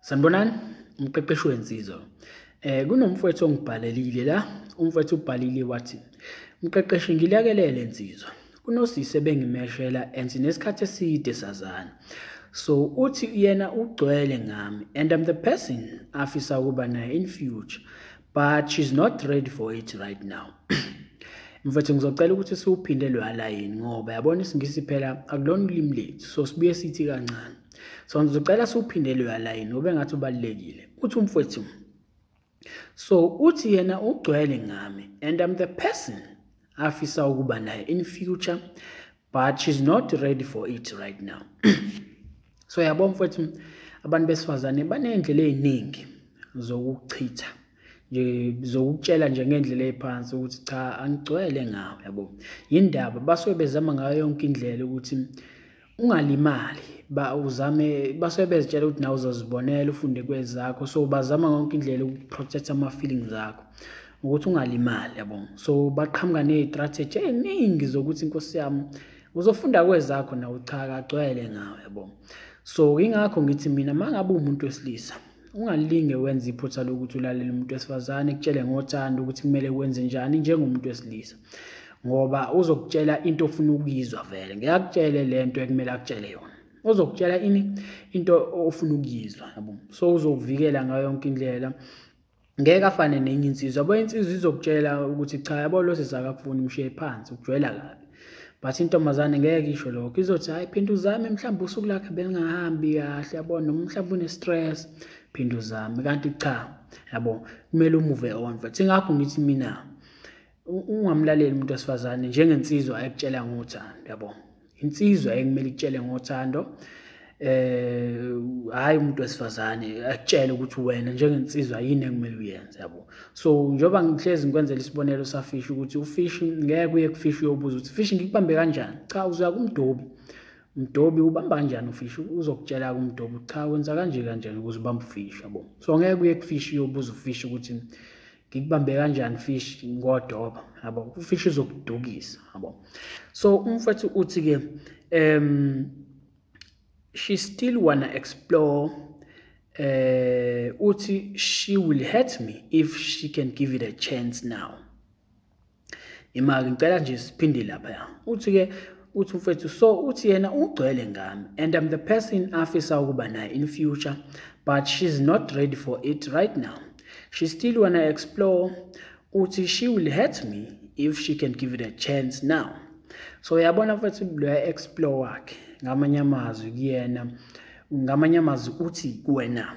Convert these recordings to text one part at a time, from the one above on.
Sanibonani, umqeqeshi wensizwa. Kunomfowethu ongibhalelile la, umfowethu ubhalile wathi, "Mqeqeshi, ngilekelele insizwa. Kunosisi ebengimeshela and sinesikhathi eside sazana. So uthi yena ugcwele ngami and I'm the person afisa ukuba naye in future, but she's not ready for it right now." Mfowethu, ngizocela ukuthi siwuphinde lo layini ngoba yabona isiNgisi phela akulona ulimi lethu, so sibuye sithi kancane. So ngizocela siwuphinde lo layini ngoba engathi ubalulekile. Uthi umfowethu, so uthi yena ugcwele ngami and I'm the person afisa ukuba naye in future, but she's not ready for it right now. So yabo mfowethu, abantu besifazane baney'ndlela ey'ningi zokuchitha nje, zokukutshela nje ngendlela ephansi ukuthi cha, angigcwele ngawe, yabo. Yindaba basuke bezama ngayo yonke indlela ukuthi ungalimali, ba uzame, basuke bezitshela ukuthi nawe uzozibonela, ufunde kwezakho. So bazama yonke indlela ukuprotect ama-feelings akho ukuthi ungalimali, yabo. So baqhamuka ney'strategy ey'ningi zokuthi, inkosi yami, uzofunda kwezakho nawe, cha, akagcwele ngawe, yabo. So ingakho ngithi mina, uma ngabe uwumuntu wesilisa, ungalinge wenze iphutha lokuthi ulalele umuntu wesifazane ekutshele ngothando ukuthi kumele wenze njani njengomuntu wesilisa, ngoba uzokutshela into ofuna ukuyizwa. Vele ngeke akutshele lento ekumele akutshele yona, uzokutshela ini into ofuna ukuyizwa, yabo. So uzokuvikela ngayo yonke indlela, ngeke afane nenye insizwa, yabo. Insizwa izokutshela ukuthi cha, yabo, lo sisi akakufuni, umshiye phansi, ukujwayela kabi. But intombazane ngeke isho lokho, izothi hayi, phinda uzame, mhlawumbe usuku lakhe belingahambi kahle, yabo, noma mhlawumbe une-stress, phinda uzame. Kanti cha, yabo, kumele umove on futhi. Ingakho ngithi mina ungamlaleli umuntu wesifazane njengensizwa ekutshela ngothando, yabo. Insizwa ekumele ikutshele ngothando, hayi umuntu wesifazane akutshele ukuthi wena njengensizwa yini ekumele uyenze, yabo. So njengoba ngihlezi ngikwenzela isibonelo safish, ukuthi ufish ngeke uye kufish uyobuza ukuthi, "Fish, ngikubambe kanjani?" Cha, uzoya kumdobi. Umdobi ubamba kanjani ufish? Uzokutshela kumdobi, cha, wenza kanje kanjani ukuze ubambe ufish, yabo. So ngeke uye kufish uyobuza ufish ukuthi, "Ngikubambe kanjani, fish, ngodoba?" yabo. Ufish uzokudukisa, yabo. So umfowethu uthi ke she still wanna explore. Uthi she will hurt me if she can give it a chance now. Imali, ngicela nje siphinde lapha. Uthi ke, uthi umfethu, so uthi yena ugcwele ngami and I'm the person afisa ukuba naye in future, but she's not ready for it right now. She still wanna explore. Uthi she will hurt me if she can give it a chance now. So uyabona mfethu, lo explore wakhe, ngamanye amazwi kuyena, ngamanye amazwi uthi kuwena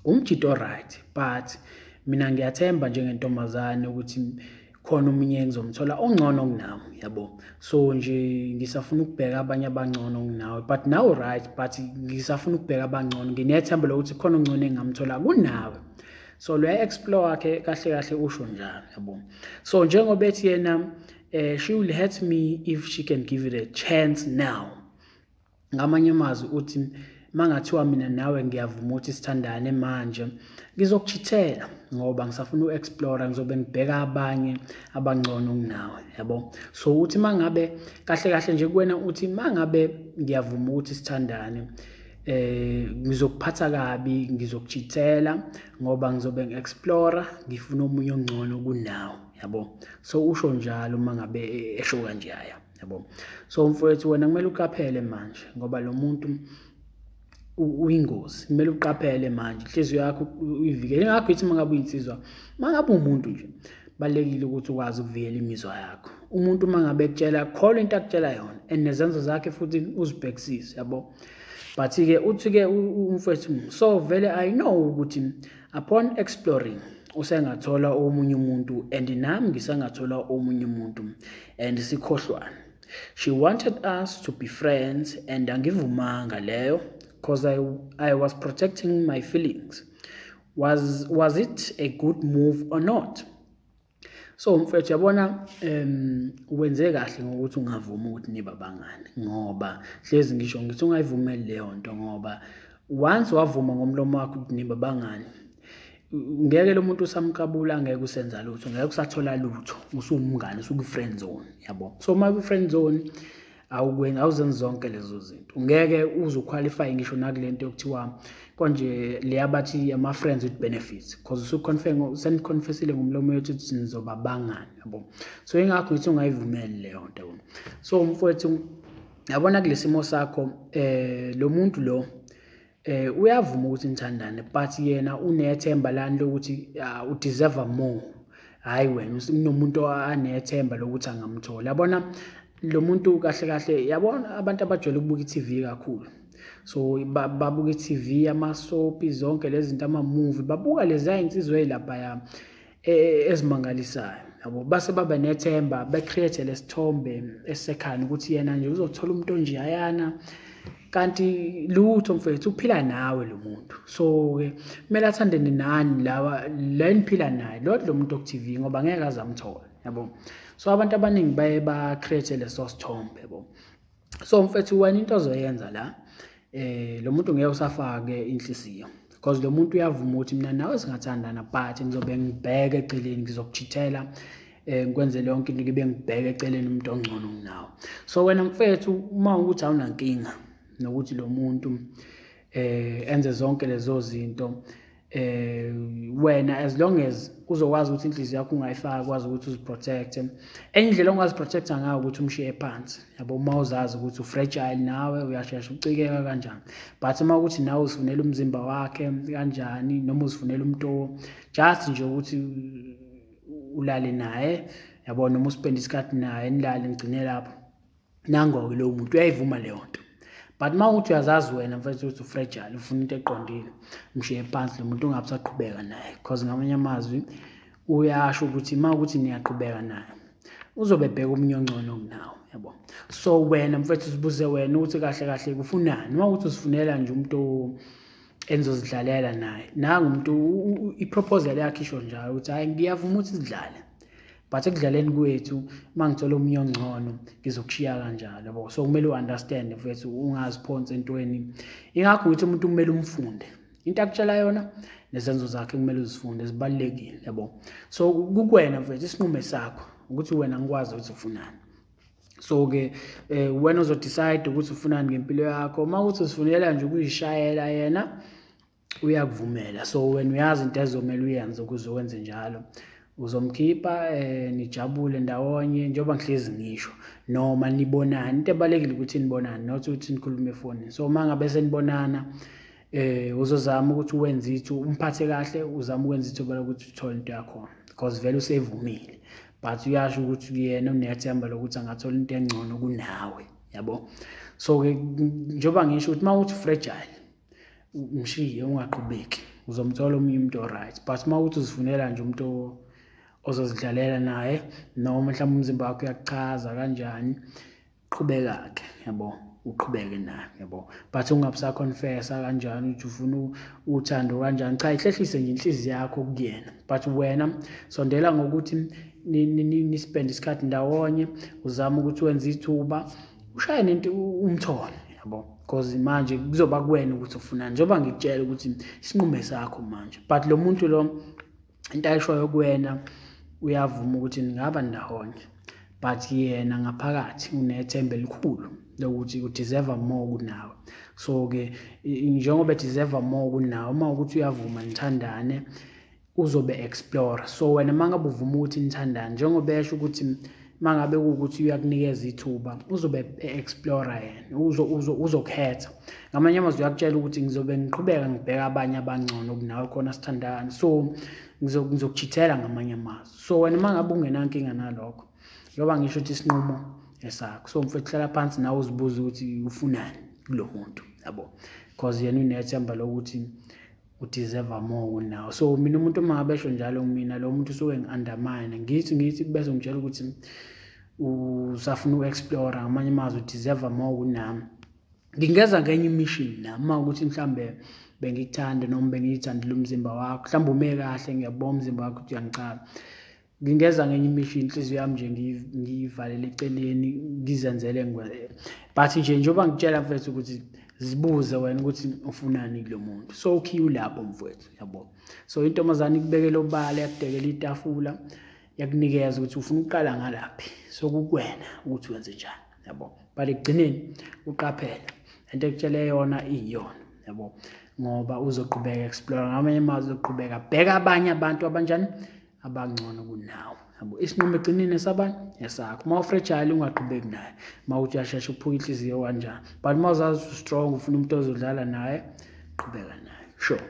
umjito, right, but mina ngiyathemba njengentombazane ukuthi khona omunye engizomthola ongcono kunawe, yabo. So nje ngisafuna ukubheka abanye abangcono kunawe, but now, right, but ngisafuna ukubheka abangcono, nginethemba lokuthi khona ongcono engingamthola kunawe. So lo explore wakhe kahle kahle usho njalo, yabo. So njengoba ethi yena she will hurt me if she can give it a chance now, ngamanye amazwi uthi mangathiwa mina nawe ngiyavuma ukuthi sithandane manje, ngizokuchithela ngoba ngisafuna uku-explore, ngizobe ngibheka abanye abangcono kunawe, yabo. So uthi mangabe kahle kahle nje kuwena, uthi mangabe ngiyavuma ukuthi sithandane, ngizokuphatha kabi, ngizokuchithela ngoba ngizobe ngi-explore, ngifuna omunye ongcono kunawe, yabo. So usho njalo uma ngabe esho kanje yaya, yabo. So mfowethu, wena kumele uqaphele manje ngoba lo muntu uyingozi. Kumele uqaphele manje, inhliziyo yakho uyivikele. Ingakho ithi uma ngabe uyinsizwa, uma ngabe uwumuntu nje, balulekile ukuthi ukwazi ukuvikela imizwa yakho. Umuntu uma ngabe ekutshela, kholwa into akutshela yona and nezenzo zakhe futhi uzibhekisise, yabo. But-ke uthi-ke umfowethu, so vele I know ukuthi upon exploring usengathola omunye umuntu and nami ngisengathola omunye umuntu and sikhohlwane. She wanted us to be friends and angivumanga leyo because I was protecting my feelings. Was it a good move or not? So mfethu, yabona, wenze kahle ngokuthi ungavumi ukuthi nibe abangani, ngoba hlezi ngisho ngithi ungayivumeli leyo nto, ngoba once wavuma ngomlomo wakho ukuthi nibe abangani, ngeke lo muntu usamqabula, ngeke usenza lutho, ngeke usathola lutho, usuwumngane, usukwi-friend zone, yabo. So uma kwi-friend zone Awukwenzi, awuzenzi zonke lezo zinto. Ungeke uze uqualify ngisho nakulento yokuthiwa konje leya bathi ama-friends with benefits, because usuconfirm, seniconfessile ngomlomo wethu ukuthi nizoba bangani, yabo. So ingakho ngithi ungayivumeli leyo nto, yabo. So mfowethu, yabona kulesimo sakho, lo muntu lo uyavuma ukuthi nithandane, but yena unethemba lani lokuthi udeserve more. Hayi wena kunomuntu anethemba lokuthi angamthola. Yabona lo muntu kahle kahle, yabona abantu abajwayele ukubuka i-TV kakhulu. So babuka i-TV, amasopi, zonke lezi zinto, ama-movie, babuka lezi insizwa ey'laphaya ezimangalisayo, yabo. Base baba nethemba, becreate lesithombe esisekhanda ukuthi yena nje uzothola umuntu onjeyayana, kanti lutho mfethu, uphila nawe lo muntu. So-ke kumele athandane nani lawa la eniphila naye, lo muntu oku-TV, ngoba ngeke aze amthole, yabo. So abantu abaningi baye ba-create leso sithombe, yabo. So mfethu, wena into ozoyenza la, lo muntu ngeke usafake inhliziyo, because lo muntu uyavuma ukuthi mina nawe singathandana, but ngizobe ngibheke eceleni, ngizokuchithela, ngikwenzele yonke into, ngibe ngibheke eceleni umuntu ongcono kunawe. So wena mfethu, uma ukuthi awunankinga nokuthi lo muntu enze zonke lezo zinto, wena as long as uzokwazi ukuthi inhliziyo yakho ungayifaki, kwazi ukuthi uziprotect. Enye indlela ongaziprotecta ngayo ukuthi umshiye phansi, yabo, uma uzazi ukuthi ufragile nawe uyashesha ucikeka kanjani. But uma ukuthi nawe uzifunela umzimba wakhe kanjani, noma uzifunela umuntu just nje ukuthi ulale naye, yabo, noma uspend isikhathi naye, nilale nigcine lapho, nango-ke lowo muntu uyayivuma leyo nto. But uma uthi uyazazi wena mfethu ukuthi ufragile, ufuna into eqondile, umshiye phansi lo muntu, ungabe usaqhubeka naye, because ngamanye amazwi uyasho ukuthi uma ukuthi niyaqhubeka naye uzobe ebheka omunye ongcono kunawe, yabo. So wena mfethu uzibuze wena ukuthi kahle kahle kufunani. Uma ukuthi uzifunela nje umuntu enizozidlalela naye, nangu umuntu i-proposal yakhe isho njalo ukuthi hayi ngiyavuma ukuthi sidlale, but ekudlaleni kwethu uma ngithola omunye ongcono ngizokushiya kanjalo, yabo. So kumele u-understand mfethu, ungaziphonsi entweni. Ingakho ngithi umuntu kumele umfunde into akutshela yona, nezenzo zakhe kumele uzifunde, zibalulekile, yabo. So kukuwena mfethu, isinqumo sakho ukuthi wena ngikwazi ukuthi ufunani. So-ke wena uzodecide ukuthi ufunani ngempilo yakho. Uma ukuthi uzifunela nje ukuyishayela, yena uyakuvumela. So wena uyazi into ezomele uyenze ukuze wenze njalo. Uzomkhipha, nijabule ndawonye, njengoba ngihlezi ngisho, noma nibonane. Into ebalulekile ukuthi nibonane, not ukuthi nikhulume efonini. So uma ngabe senibonana, uzozama ukuthi uwenze ithu, umphathe kahle, uzame ukwenza ithuba lokuthi uthole into yakhona, because vele usevumile. But uyasho ukuthi yena unethemba lokuthi angathola into engcono kunawe, yabo. So-ke njengoba ngisho ukuthi uma uthi fragile, umshiye, ungaqhubeki, uzomthola omunye umuntu o-right. But uma uthi uzifunela nje umuntu ozozidlalela naye, noma mhlawumbe umzimba wakho uyakuchaza kanjani, qhubeka-ke, yabo, uqhubeke naye, yabo. But ungabe usaconfessa kanjani ukuthi ufuna uthando kanjani, cha, ihlehlise nje inhliziyo yakho kuyena. But wena sondela ngokuthi nispend isikhathi ndawonye, uzame ukuthi wenze ithuba, ushaye nento umthole, yabo. Because manje kuzoba kuwena ukuthi ufunani, njengoba ngikutshela ukuthi isinqumo sakho manje. But lo muntu lo into ayishoyo kuwena, uyavuma ukuthi ningaba ndawonye, but yena ngaphakathi unethemba elikhulu lokuthi udeserve more kunawe. So-ke njengoba edeserve more kunawe, uma ukuthi uyavuma nithandane, uzobe explore. So wena uma ngabe uvuma ukuthi nithandane, njengoba esho ukuthi uma ngabe kuwukuthi uyakunikeza ithuba, uzobe explore yena, uzokhetha. Ngamanye amazwi uyakutshela ukuthi ngizobe ngiqhubeka ngibheka abanye abangcono kunawe khona sithandane, so ngizokuchithela ngamanye amazwi. So wena uma ngabe ungenankinga nalokho, njengoba ngisho ukuthi isinqumo esakho. So mfethu, hlala phansi nawe uzibuze ukuthi ufunani kulo muntu, yabo, because yena unethemba lokuthi udeserve more kunawe. So mina umuntu uma ngabe esho njalo, mina lo muntu usuke ngi-undermine, ngithi bese ngitshela ukuthi usafuna uku-explore, ngamanye amazwi udeserve more kunami. Ngingeza ngenye imission nami, uma ukuthi mhlambe bengikuthanda noma bengiyithandile umzimba wakho, mhlawumbe ume kahle, ngiyabona umzimba wakho ukuthi uyangichaza, ngingeza ngenye imission, inhliziyo yami nje ngiyivalele eceleni, ngizenzele ngikwenze. But nje njengoba ngikutshela mfethu ukuthi zibuze wena ukuthi ufunani kulo muntu. So ukhiye ulapho mfethu, yabo. So intombazane ikubekela obala, yakudekela itafula, yakunikeza ukuthi ufuna ukuqala ngalaphi. So kukuwena ukuthi wenze njani. yabo. But ekugcineni uqaphele into ekutshele yona iyona, yabo, ngoba uzoqhubeka explore ngamanye amazwi, uzoqhubeka bheka abanye abantu abanjani abangcono kunawe, yabo. Isinqumo egcineni esabani? Esakho. Uma u-fragile ungaqhubeki naye, uma uthi uyashesha uphuka inhliziyo kanjani, but uma uzazi strong ufuna umuntu ozodlala naye, qhubeka naye, sure.